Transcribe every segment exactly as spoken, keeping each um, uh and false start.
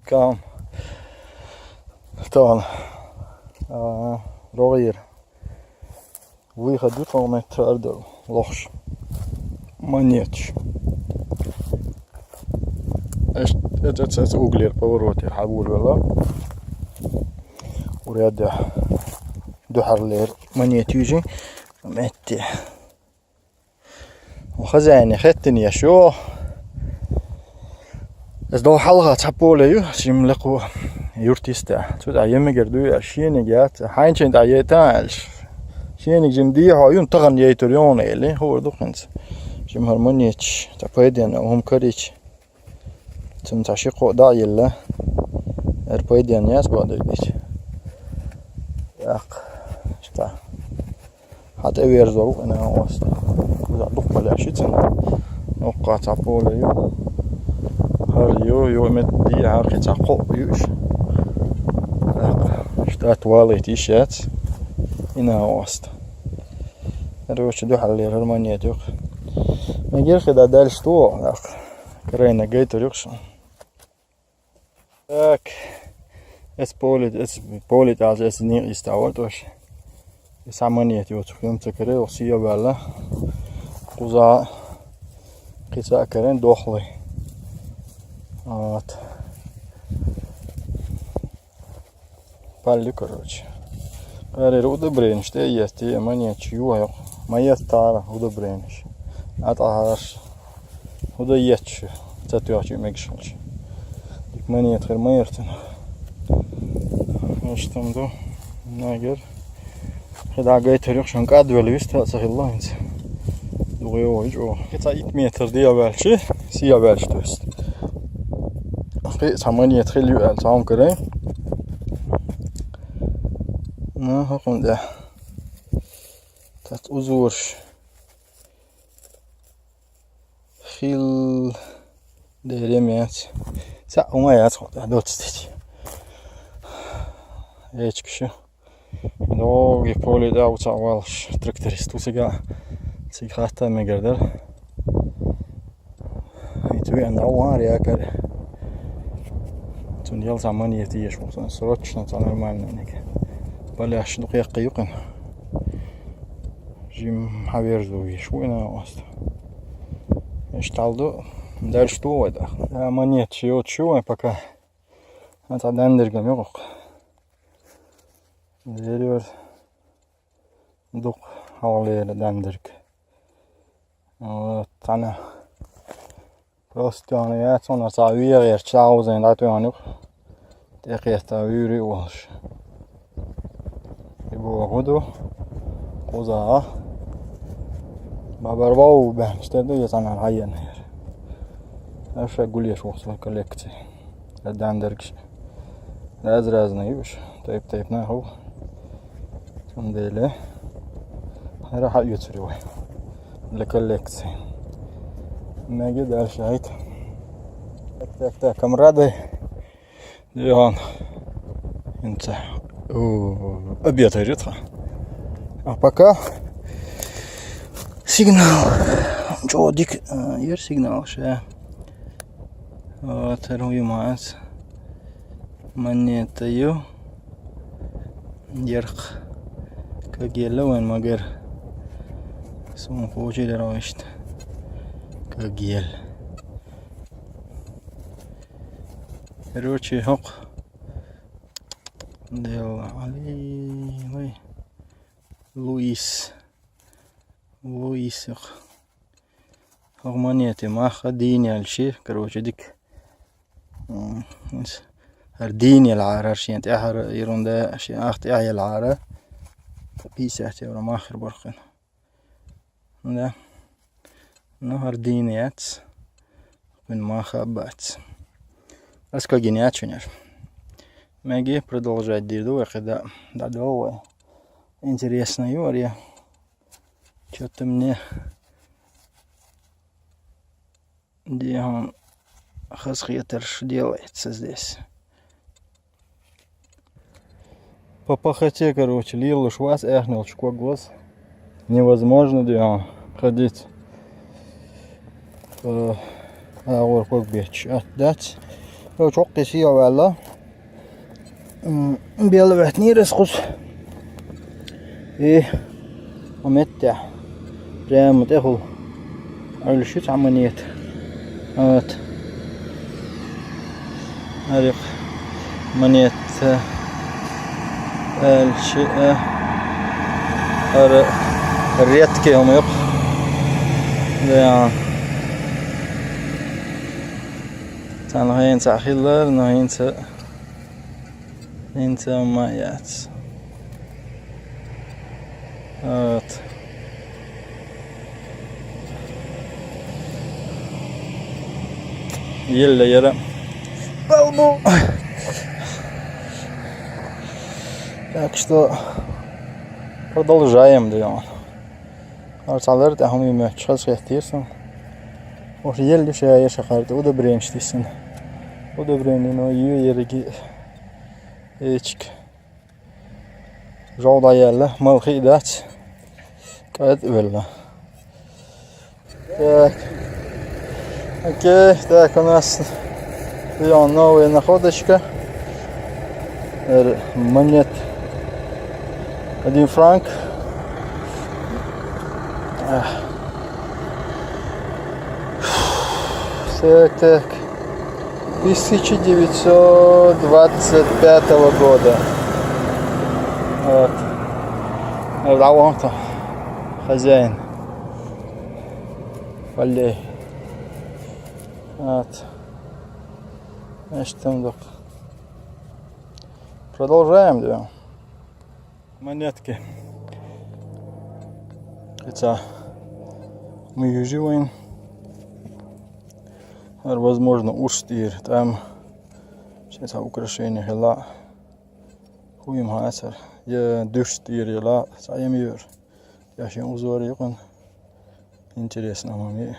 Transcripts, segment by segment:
Кам. Тон. А, рогӀера. Выход ю тхо метр ардал лохуш. Монеташ. Эш, эца, эца, эца углера поворотера хьабур вела. Уряда духьарлера монет южи. Метте. Хозяине хеттина еш ю. Эс дол хьалха цхьа поле ю, шим лекхо юртиста. Цу тӀа емигер дуй, а шениг яц, хьайнчен тӀа ета аьлш. Шениг жим дий хьо, юн таган ейтур йона эли, хуур ду хинца. Жим хар монеташ, цхьа пайден, хӀум карич. Цун цхьа ши кхо дӀа а елла, эр пайден яц бадайдич. Якх, шта. Хьа тӀеверзор ву къина оста. Куза дуккха лаьши цана. Оккха цхьа поле ю. Хьар ю, ю мет ди, хьархи цхьа кхо юш. Так, штат валит иш яц. Ина оста. Короче, духьал лер хьар монет юх. Мегер хида дальше то, так. Крайна гайтер юхшо. Так. Эс поле, эс поле тӀалча, эс ни иста вар тош. Эс монет йоцу хӀумца каре, ох сия ваьлла. Куза кица карен дохлый. Вот. Палли, короче. Къарира удобрениш тӀе ести, монеташ юхьа йокъ. Ма естара удобрениш. АтӀа хьараш. ХӀуда етташ, ца тоьхча мегаш хилча. Дик монет хир ма яртана. Иштам ду, нагер. Хида гайтар юхшан кӀадвел виста ца хилла хинца. Дугъе о, ич о. Хица ит метр диявелчи, сиявелч то есть. Хи ца монет хил ю ал цаум кире. На, хакун да. Тат узурш. Хил дерем яц. Са ума яц хо доцтич. Эчкши. Долгий поле да уца валш тракторист усига. Сиг хата мегердер. И ту ан да ван рякар. Цун ял саман ефти еш усан срочно, ца нормально нег. Баляш ду хек юкын. Жим хавер зу еш уйна ост. Эш талду. Дальше ту вайда. Да, монет шиот шу пока. А та дандергам юк. Деревер. Дук хавлер дандерг. Вот, тана. Просто он я цона са виер чаузен да туяник. Текеста вири уолш. Ибо гуду. Куза. Бабар вау бен, что ду я цана хайен. Аша гулеш уолш коллекция. Дандергш. Раз-разный уж. Тайп-тайп на ху. Самом деле. Раха юцрива. Для коллекции. Меги дальше айт. Так, так, так, камрады. Диан. Инца. О, обед идёт. А пока сигнал. Чё, дик, э, ер сигнал ше. Вот, руймас. Монетаю. Ярх. Кагелла вайн магар. Сум хочет ровишт. Кагел. Короче, хок. Дел Али, вай. Луис. Луис, хок. Хок монеты маха диняльши, короче, дик. М, ис. Хар диняль ара, шен тяхар, ерунда, шен ах тяхяль ара. Пятьдесят евро махер борхен. Да. Ну, хар дин яц. Куин маха бац. Ас кагин яц, конечно. Меги продолжать дирду, когда да, да, давай. Интересно, Юрий. Чё-то мне Диан хасхетарш делается здесь. По пахоте, короче, лилуш вас, эхнул шког вас. Невозможно, Диан, ходить. Э, а вот как бечь. А, дать. Йо, чоккхе сийо ваьлла. М, белла ваьтнийра ас кхуза. И, ма меттехь. Прямо тӀехула. Ӏуьллуш ю цхьа монета. Вот. Арих монета. Аьлча, а, ара редкий хӀума ю. Да. Цхьана хӀинца хилар, но хӀинца, хӀинца ма яц. Вот. Елла яра. Балбу. Так что продолжаем, даён. Арцалар тӀехьа хӀума моьттуш хаза хеттера сан. Ош елла ша я шахьар тӀе удобрениш тиссина. Удобрени, но ю ерриге эчиг. Жовда яьлла, малхи и дац. КӀад велла. Так. Окей, так, у нас, даён, новая находочка. Э, монет. Один франк. Ах. Так, так. Тысяча девятьсот двадцать пятого года. Вот. Вот, а вон там хозяин. Полей. Вот. Значит, там так. Продолжаем, да? Монетки. Хотя мы южи вайн. Возможно, уж тир. Там сейчас украшение хила. Хуим хацар. Я душ тир ела. Саем юр. Я шин узор юкъан. Интересно, мами.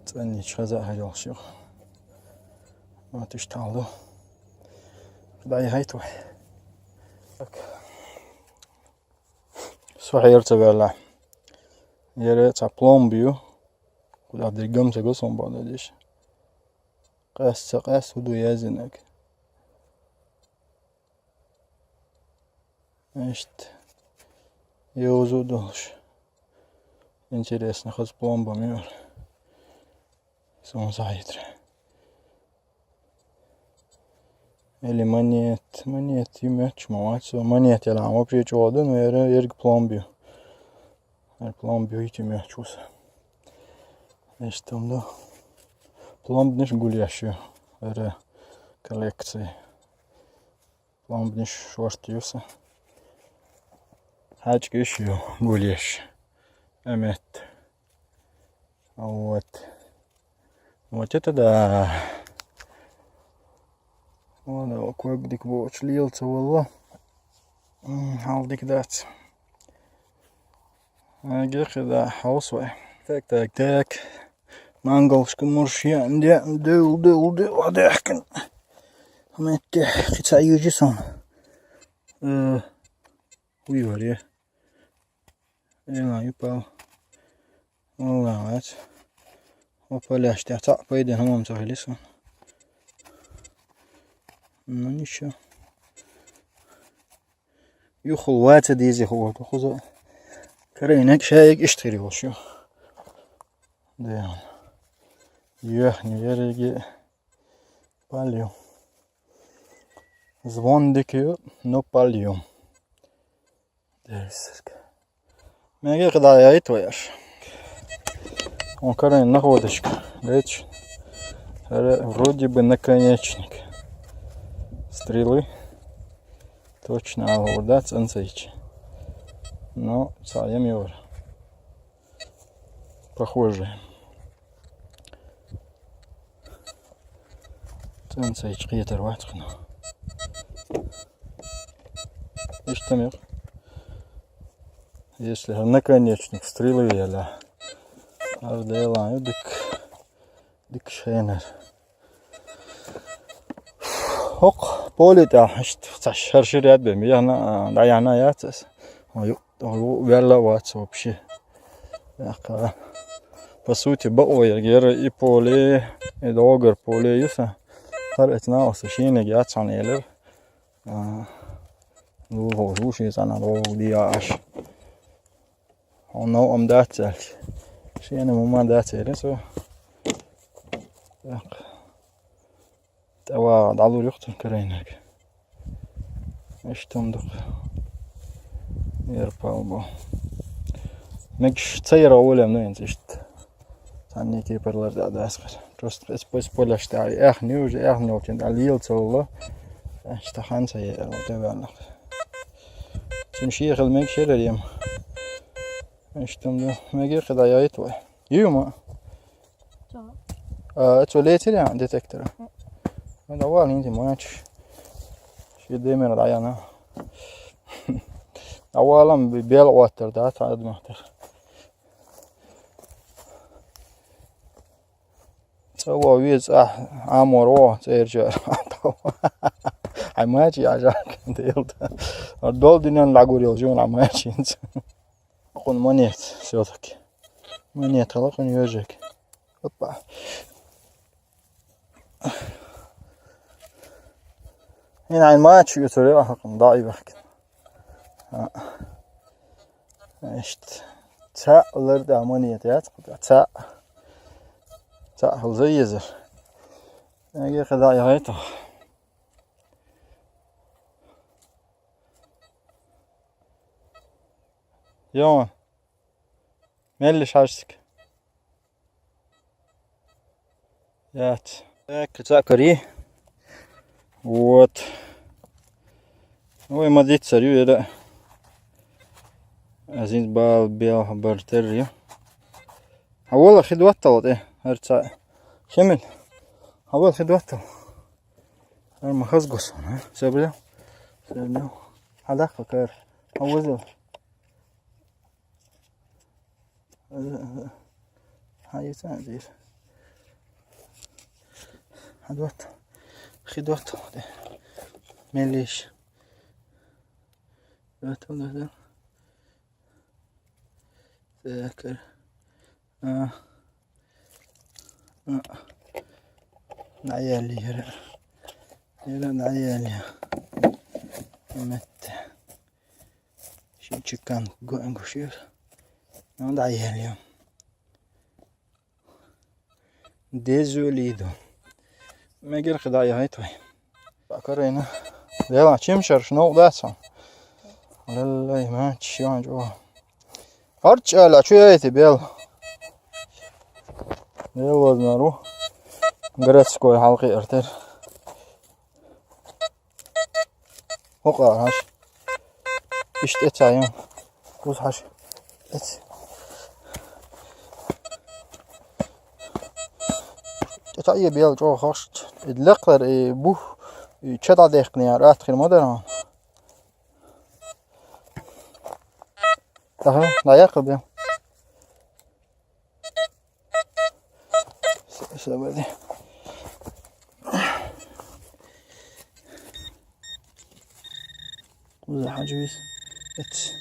ЦӀаннич хаза хьаялших. Вот иш талду. Дай хайту. Так. Со хьерца вела. Яра цхьа пломба ю. Куда дергам ца гусом бада диш. Къас ца къас худу язинаг. Иштта. Йовзу долуш. Интересно, хаза пломба мер. Сон сахьитра. Или монет, монет, и меч, ма вац, монет, я лам вообще чего да, но я ерг пломбию. Я пломбию и меч уса. Иштта ду. Пломбниш гулеш ю. Эра коллекция. Пломбниш шорт юса. Хачкиш ю гулеш. Эмет. Вот. Вот это да. Вон ког дик боч лилца валла. Хал дик дац. Гехи да хаус вай. Так, так, так. Мангалшка мурш ян де, дул, дул, дул, адехкан. Метте, кица южи сон. Э, уйваре. Эла юпал. Валла вац. Опа, ляш, тя цаъ пайден хамам цахилисон. Ну, ничего. Юхул ваца дизи ху, вот, хуза. Карайнак шаик иштхири волшу. Да. Юхни вериги палью. Звон дикию, но палью. Дерск. Мега када яй твояш. Он карайн находочка. Дальше. Вроде бы наконечник стрелы. Точно, а вот, да, ценцейч. Но саем юр. Похоже. Ценцейч хетер вацхна. Иштамир. Если наконечник стрелы яла. Ардела, дик, дик шейнер. Хокъ, поле тӀехь, иштта цхьа шаршир яд бен, яхна, а, дӀаяхьна яц ас. Ой, ой, ваьлла вац вообще. Яхка. По сути, бакъо яр, яра и поле, и догар поле юса. Тахкар эцна оса шинниг яц хьан элэр. А, ну, хо, ши цана рог диа аш. Хьо но ам дац аьлча. Шена мума дац элэ со. Так. ТӀавагӀа дӀалур юхтан карайнаг. Иштта ма дукха. Ер пал бу. Мегаш ца яра гӀолем ну инца иштта. Цхьанне кепарлар да дасхар. Просто эс пос поляш да. Эх, нюж, эх, нюлчин да лил цолла. Иштта хан ца яра да ванах. Цун шиехал мегаш яра ем. Иштта ма ду. Меге хада яйт вай. Юма. Чё? А, это летели, а, детектора. Ну, давай, не мач. Ши демер да яна. Авалам бел уаттар да, та адмахтар. Цава виз а, амор о, церча. Ай мач я жак, делта. Дол динен лагурил жун а мач инца. Хун монет всё-таки. Монет хала хун ёжек. Опа. Ин айн мач ютуре ахакын дай бахкин. Ишт. Ца лыр да монет яц. Ца. Ца хылза езер. Эге хада яйта. Йо. Мелли шашсик. Яц. Так, закари. Вот. Ой, мадит царю это. Азиз бал бел бартер ю. Авала хидваттал, э, арца. Шемил. Авала хидваттал. Ар махаз гос, а? Сабрил. Сабрил. Хадах какар. Авазал. Хайца зир. Хадват. Хидват. Мелиш. Ятал да. Так. А. А. Наялли яра. Яра наялли. Мэтт. Ши чикан гу-, гушир. Ну да, еле. Дезулиду. Мегер хда яйт вай. Бакарена. Дела, чим шарш, ну да, сон. Лаллай, ма, чё, чё. Арчала, чё я эти бел? Бел вознару. Городской халкы артер. Хукъа хьаш. Ишт эцаем. Куз хьаш. Эц. Эца е бел чо хаш. Идлэклэр и бух. И чада дехкни ар атхир модерн. Таха, даяк бел. С-, сабади. Куза хажуис. Эц.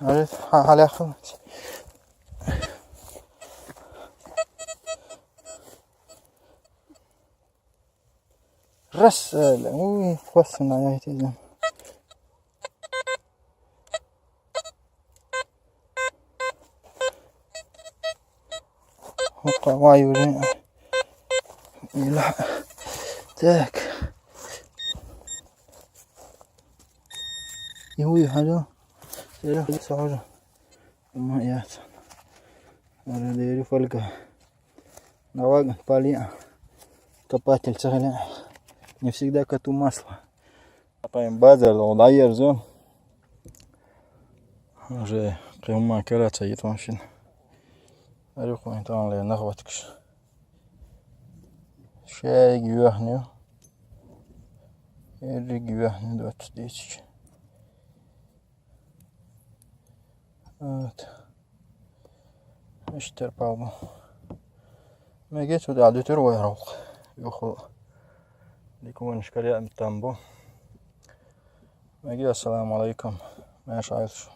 Арет, ха-, халяхын. Раз, э, уй, классно, я это знаю. Хукъа, вай, уже. Ила. Так. И уй, хажу. Сера, сажу. Ма яц. Ара дери фольга. Наваг пали. Копатель цагаля. Не всегда коту масло. Апаем базар, да, ерзо. Уже кыма кераца ит машин. Арюху там ле нахваткш. Шег юахню. Эриг юахню двадцать тысяч. Вот. Иштэр палбу. Меге цуда дютер вайралк. Юху. Ликуман шкаря тамбу. Меге ассаламу алейкум. Маша Айлш.